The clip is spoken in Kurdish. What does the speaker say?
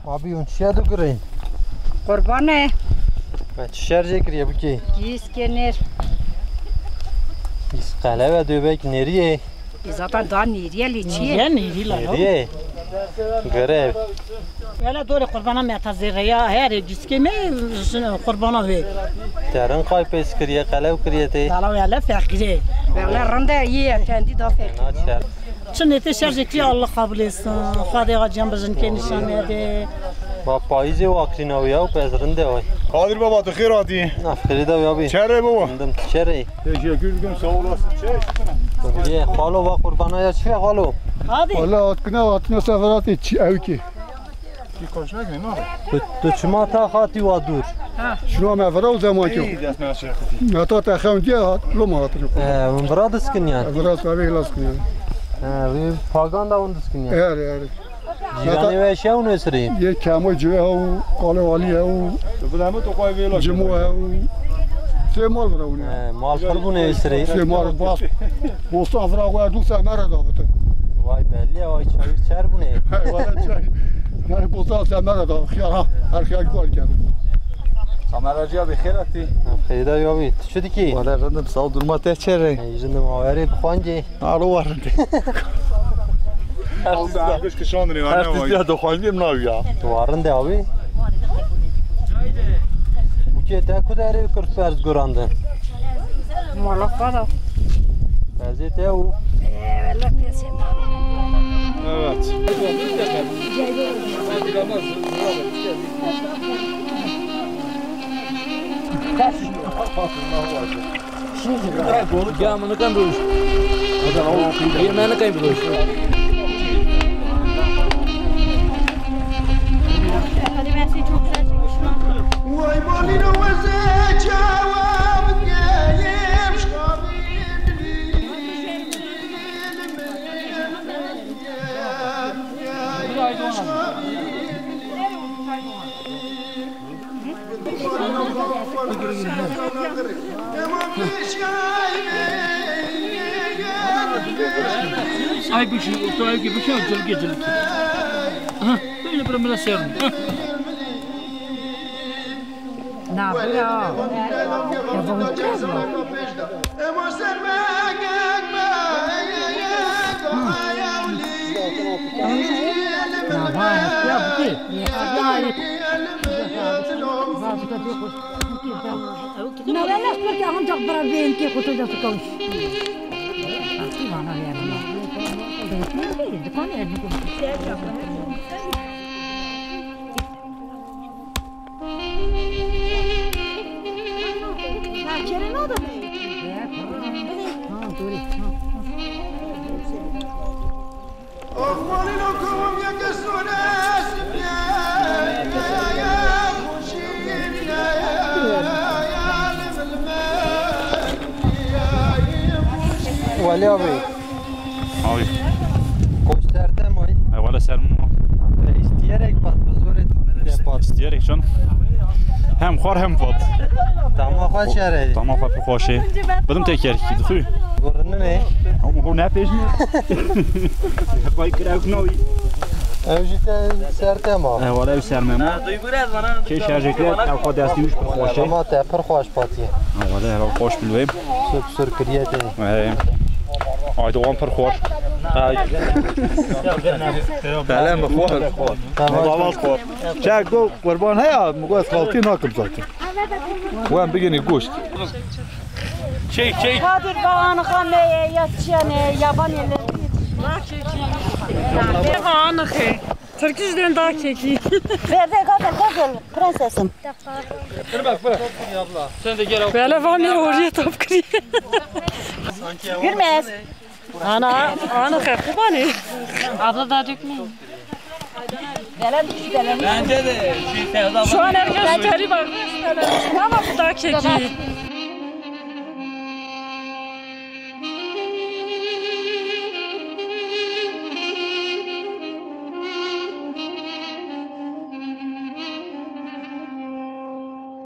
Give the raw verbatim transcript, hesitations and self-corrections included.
Abi, hûn çiya digurên? Qurbane. Me çi şerjê kiriye bikê? Gîskê nêr. Gîs qelewe döbek nêriyê. E, zaten daha nêriye lê çi ye? Nêriye, nêrî la ya. Nêriyê. Gure. Wele dorê qurbana me ta zêreya herê gîskê me, jin qurbana wê. Terin qay pês kiriye, qelew kiriye tê. Dala wele feqîrê. Wele rinde iyi efendi da feqîr. Na çer. Çi nêtê şerjê kiriye, Allah kabul etsin. Xwedê aciyan bi jinkê nîşan nede. Ba payîzê wa kirîna wî ya û pez rinde oy. Kadir baba, tu xêr hatî. Na xêrê de ya bî. Çerê baba. Rindim, tu çerê. Teşekkür ederim, sağ olasın. Çer. Ye, xalo va qurbana ya çi ye xalo? Hadi. Wala hatkine, hatkine seferatê çi ew ki. Tu, tu çima ta xatî wa dûr? Şuna me vera û zeman ki. Heta te xewn diye hat, loma hat. E, hûn vira diskiniyan? Vira tabi hilas kiniyan. E, wî pagan da hûn diskiniyan? Erê, erê. Cîranê we şew nêsirî? Yê Kemoy civê hew, Qalo Alî hew, Cimo hew. Sê mal vira hûn e. E, mal pir bûne êsirî. Sê mal bas. Bostan vira xwe du semere davete. Vay belli ya, vay çayır çer bûne. Valla çay. Yani bostan semere da. Xiyar ha. Her xiyar kar kerde. Kameracıya bir xêr hatî. Xêrê de ya bî. Tu çi dikî? Wala rindim, sağ ol, durma te çerê. Ey, rindim, awerê bixwancê. Alo, warinde. Her tişt ya dixwandin, her tişt ya dixwandin, naw ya. Warinde abi. Bu ke te ku derê kurt perz gurandin? Mala xwe da. Perzê te û? Ee, wele pesê ma. Evet. Ya, me nekem roj. Ye, me nekem roj. Vay balina weze cevap geyim şabin. Ay bir şey, orta ay gibi şey, cılgı cılgı. Aha, böyle bir mırası yarın. Ha. Na, bura. Ya, bunu kırma. Na, ha, ya, bu ki. Ya, ya, ya. Na, ben nasıl ki, ancak bırak benim ki, kutu da sıkılmış. Nasıl bana verme? Dükkan yerine koy. Ha, kerê nade me? Ha, doğru. Welî abi. Ay. Koç Sertem ay. Ay, wala ser min ma. Te îstiyerek pat, bi zorê te pat. Îstiyerek çon. Hem xwar hem pat. Tama xwe şerê. Tama xwe pir xweşê. Bidim te kerkî dixwî. Gornine. Ama bu ne pejme? Vay, kira kunavî. Ew jî te Sertem a. E, wala ew ser me ma. Kê şerjekle, ew xwe destî wî pir xweşê. Ama te pir xweş patiye. Ha, wala her xweş bilwê. Sor sor kiriye te. Ee, Aydoğan pir xor. Belê min xor. Tamam. Baba xor. Çek go qurban heye, min got xaltî nakim zaten. Wen bigini goşt. Çek, çek. Kadir ba anixa me ye, ya çiyane, yaban ele. Anixe. Tirkiş den daha keki. Ferde Kadir, Kadir, prensesim. Dur bak, bırak. Sen de gel. Böyle var mı oraya top kırıyor? Gülmez. Ana, ana, xeqibani. Abla daha dökmeyin. Gelen, gelen. Bence de şey, Sevda abla. Şu an herkes teri bak. Ama bu daha keki.